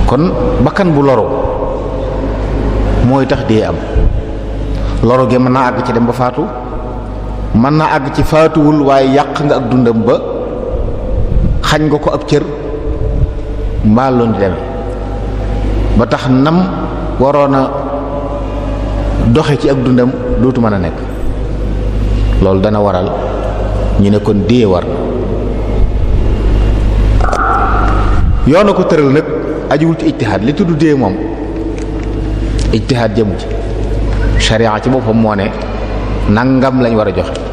kon bakkan bu loro mooy tax dee am loro gi mën naa àgg ci dem ba faatu mën naa àgg ci faatuwul waaye yàq nga ak dundam ba xañ nga ko ab cër mbaa loon di demee ba tax nam waroon a doxe ci ak dundam dootu mën a nekk loolu dana waral ñu ne kon dee war yoona ko tëral nag ajuwul ci ijtihaad li tudd dee moom ijtihaad jëmu ci sharia ci boppam moo ne nangam lañ war a joxe